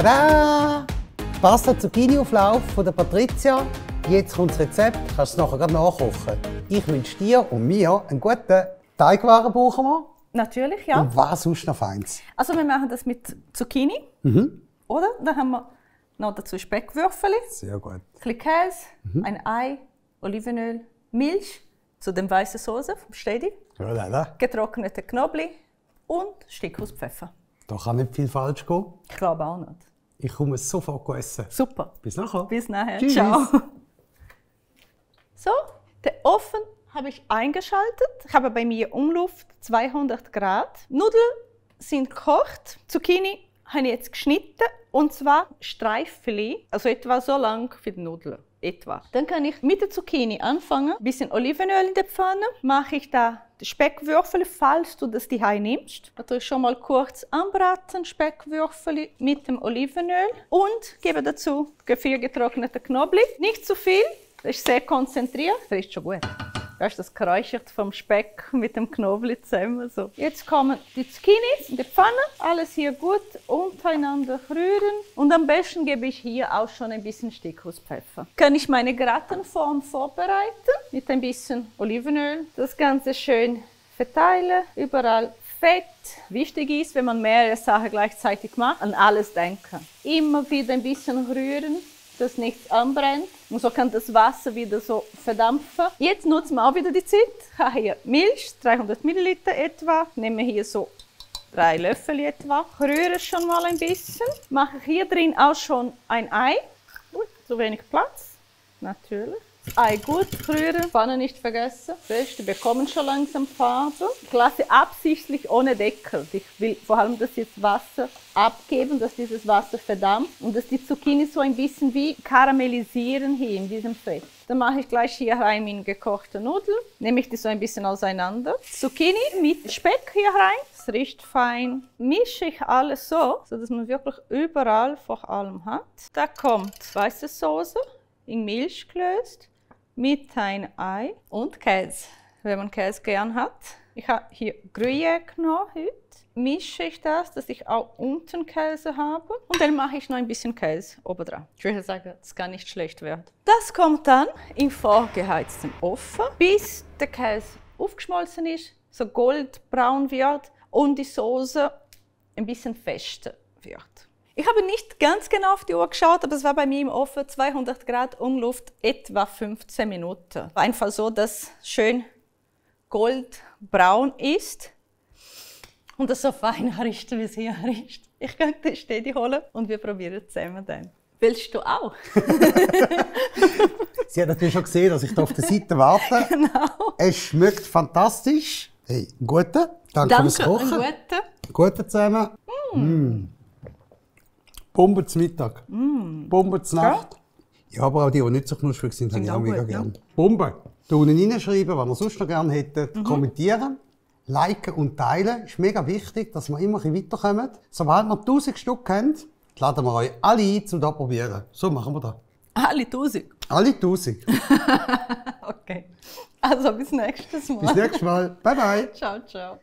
Tada! Pasta Zucchini-Auflauf von der Patricia. Jetzt kommt das Rezept, kannst du es nachher nachkochen. Ich wünsche dir und mir einen guten Teigwaren brauchen wir. Natürlich, ja. Und was sonst noch Feins? Also wir machen das mit Zucchini, oder? Dann haben wir noch dazu Speckwürfel, Sehr gut. ein bisschen Käse, ein Ei, Olivenöl, Milch, zu dem weißen Soße vom Stedi, getrocknete Knoblauch und ein Stück aus Pfeffer. Da kann nicht viel falsch gehen. Ich glaube auch nicht. Ich komme es sofort essen. Super. Bis nachher. Bis nachher. Tschüss. Ciao. So, den Ofen habe ich eingeschaltet. Ich habe bei mir Umluft 200 Grad. Nudeln sind gekocht. Zucchini habe ich jetzt geschnitten. Und zwar Streifchen, also etwa so lang für die Nudeln. Etwa. Dann kann ich mit der Zucchini anfangen. Ein bisschen Olivenöl in der Pfanne. Mache ich da die Speckwürfel, falls du das daheim nimmst. Natürlich schon mal kurz anbraten, Speckwürfel mit dem Olivenöl. Und gebe dazu gefriergetrockneten Knoblauch. Nicht zu viel, das ist sehr konzentriert. Das ist schon gut. Das kräuchert vom Speck mit dem Knoblauch zusammen. So. Jetzt kommen die Zucchinis in die Pfanne. Alles hier gut untereinander rühren. Und am besten gebe ich hier auch schon ein bisschen Pfeffer. Kann ich meine Gratenform vorbereiten mit ein bisschen Olivenöl. Das Ganze schön verteilen. Überall Fett. Wichtig ist, wenn man mehrere Sachen gleichzeitig macht, an alles denken. Immer wieder ein bisschen rühren, dass nichts anbrennt. Und so kann das Wasser wieder so verdampfen. Jetzt nutzen wir auch wieder die Zeit. Ich habe hier Milch, 300 ml etwa. Ich nehme hier so 3 Löffel etwa. Ich rühre schon mal ein bisschen. Mache hier drin auch schon ein Ei. Zu wenig Platz, natürlich. Das Ei gut rühren, Pfanne nicht vergessen. Die bekommen schon langsam Farbe. Ich lasse absichtlich ohne Deckel. Ich will vor allem das jetzt Wasser abgeben, dass dieses Wasser verdampft und dass die Zucchini so ein bisschen wie karamellisieren hier in diesem Fett. Dann mache ich gleich hier rein meine gekochte Nudeln. Nehme ich die so ein bisschen auseinander. Zucchini mit Speck hier rein. Das riecht fein. Mische ich alles so, dass man wirklich überall vor allem hat. Da kommt weiße Soße in Milch gelöst mit ein Ei und Käse, wenn man Käse gern hat. Ich habe hier Gruyère genommen heute. Mische ich das, dass ich auch unten Käse habe. Und dann mache ich noch ein bisschen Käse oben dran. Ich würde sagen, das kann nicht schlecht werden. Das kommt dann im vorgeheizten Ofen, bis der Käse aufgeschmolzen ist, so goldbraun wird und die Soße ein bisschen fester wird. Ich habe nicht ganz genau auf die Uhr geschaut, aber es war bei mir im Ofen 200 Grad Umluft etwa 15 Minuten. Einfach so, dass es schön goldbraun ist und es so fein riecht, wie es hier riecht. Ich kann den Stedi holen und wir probieren zusammen dann. Willst du auch? Sie hat natürlich schon gesehen, dass ich da auf der Seite warte. Genau. Es schmeckt fantastisch. Hey, einen guten. Danke fürs Kochen. Einen guten. Guten zusammen. Bombe zum Mittag. Bombe zur Nacht. Ja, aber auch die nicht so knusprig sind, habe ich auch mega gerne. Bombe. Da unten reinschreiben, was ihr sonst noch gerne hättet. Kommentieren, liken und teilen. Ist mega wichtig, dass wir immer ein bisschen weiterkommen. Sobald wir 1000 Stück haben, laden wir euch alle ein, um das zu probieren. So machen wir das. Alle 1000? Alle 1000. Okay. Also bis nächstes Mal. Bis nächstes Mal. Bye bye. Ciao, ciao.